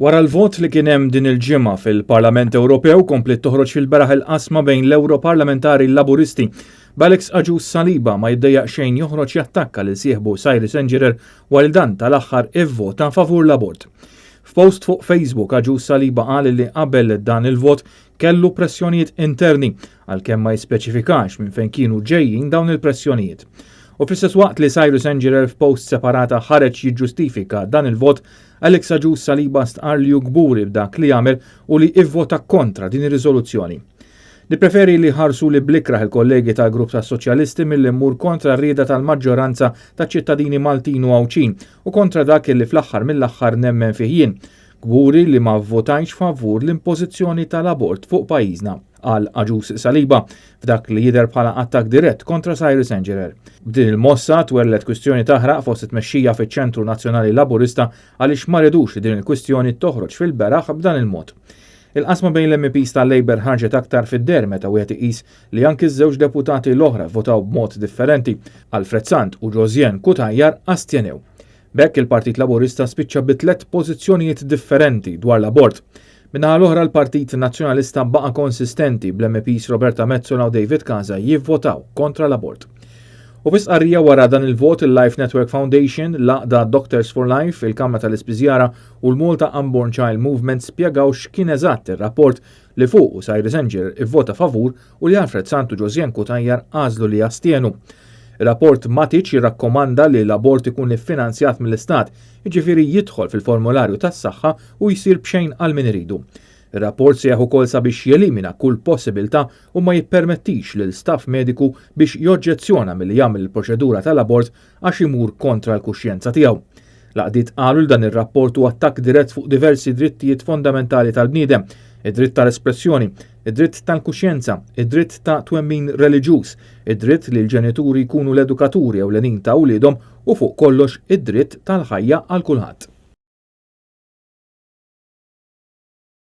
Wara l-vot li kien hemm din il-ġimgħa fil-Parlament Ewropew kompliet toħroġ fil-beraħ il-qasma bejn l-Ewroparlamentari Laburisti. B'Alex Agius Saliba ma jiddejjaq xejn joħroġ jattakka lil sieħbu Cyrus Engerer wara li dan tal-aħħar ivvota favur l-abort. F'post fuq Facebook Agius Saliba qal li qabel dan il-vot kellu pressjonijiet interni għalkemm ma jispeċifikax minn fejn kienu ġejjin dawn il-pressjonijiet. U fl-istess waqt li Cyrus Engerer f'post separata ħareġ jiġġustifika dan il-vot, Alex Agius Saliba stqarr li hu kburi b'dak li għamel u li ivvota kontra din ir-riżoluzzjoni. Nippreferi li jħarsuli bl-ikrah il-kollegi tal-grupp tas-Soċjalisti milli mmur kontra r-rieda tal-maġġoranza taċ-ċittadini Maltin u Għawdxin u kontra dak li fl-aħħar mill-aħħar nemmen fih jien. Kburi li ma vvotajtx favur l-impożizzjoni tal-abort fuq pajjiżna, qal Agius Saliba f'dak li jidher bħala attakk dirett kontra Cyrus Engerer. B'din il-mossa twelled kwistjoni taħraq fost it-tmexxija fiċ-Ċentru Nazzjonali Laburista għaliex ma ridux li din il-kwistjoni toħroġ fil-beraħ b'dan il-mod. Il-qasma bejn l-MEPs tal-Labour ħarġet aktar fid-deher meta wieħed iqis li anki ż-żewġ deputati l-oħra vvotaw b'mod differenti, Alfred Sant u Josianne Cutajar astjenew. B'hekk il-Partit Laburista spiċċa bi tlett pożizzjonijiet differenti dwar l-abort. Min-naħa l-oħra l-Partit Nazzjonalista baqa' konsistenti bl-MEPs Roberta Metsola u David Casa jivvotaw kontra l-abort. U fi stqarrija wara dan il-vot il-Life Network Foundation, l-Għaqda Doctors for Life, il-Kamra tal-Ispiżjara u l-Malta Unborn Child Movement spjegaw x'kien eżatt ir-rapport li fuqu Cyrus Engerer ivvota favur u li Alfred Sant u Josianne Cutajar għażlu li jastienu. Ir-rapport Matic jirrakkomanda li l-abort ikun iffinanzjat mill-Istat, jiġifieri jidħol fil-formularju tas-saħħa u jsir b'xejn għal min iridu. Ir-rapport sejjaħ ukoll sabiex jelimina kull possibilità u ma jippermettix lil staff mediku biex joġġezzjona milli jagħmel il-proċedura tal-abort għax imur kontra l-kuxjenza tiegħu. L-għaqdiet qalu li dan ir-rapport hu attakk dirett fuq diversi drittijiet fondamentali tal-bniedem, id-dritt tal-espressjoni, id-dritt tal-kuxjenza, id-dritt ta' twemmin reliġjuż, id-dritt li l-ġenituri jkunu l-edukaturi ewlenin ta' wliedhom u fuq kollox id-dritt tal-ħajja għal kulħadd.